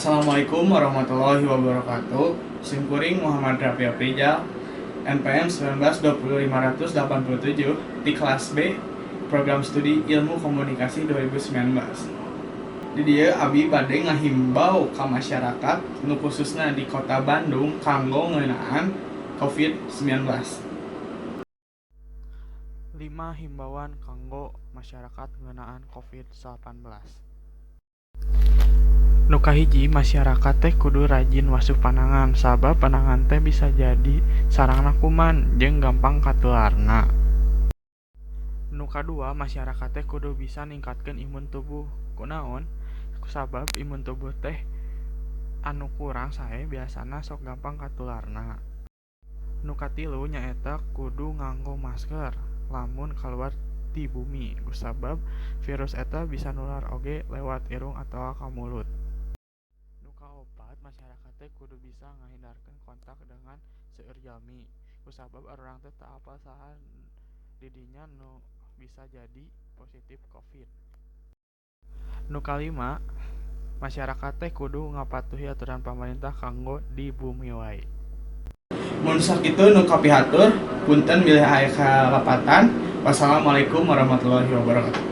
Assalamualaikum warahmatullahi wabarakatuh. Simkuring Muhammad Rafi Aprijal, NPM 1920587 di kelas B, Program Studi Ilmu Komunikasi 2019. Di dieu abi bade ngahimbau ka masyarakat nu khususna di Kota Bandung kanggo ngeunaan COVID-19. 5 himbauan kanggo masyarakat ngeunaan COVID-19. Nu kahiji, masyarakat teh kudu rajin wasuh panangan, sabab panangan teh bisa jadi sarangna kuman jeung gampang katularna. Nu kadua, masyarakat teh kudu bisa ningkatkeun imun tubuh. Kunaon? Kusabab imun tubuh teh anu kurang sae biasana sok gampang katularna. Nu katilu, nyaeta kudu nganggo masker lamun kaluar ti bumi, kusabab virus eta bisa nular oge lewat irung atawa ka mulut. Nu kaopat, masyarakat teh kudu bisa ngahindarkeun kontak dengan seueur jalmi, kusabab arurang teh teu apal saha di dinya nu bisa jadi positif COVID. Nu kalima, masyarakat teh kudu ngapatuhi aturan pamarentah kanggo di bumi wae. Mun sakitu nu kapihatur, punten bilih aya kalepatan. Wassalamualaikum warahmatullahi wabarakatuh.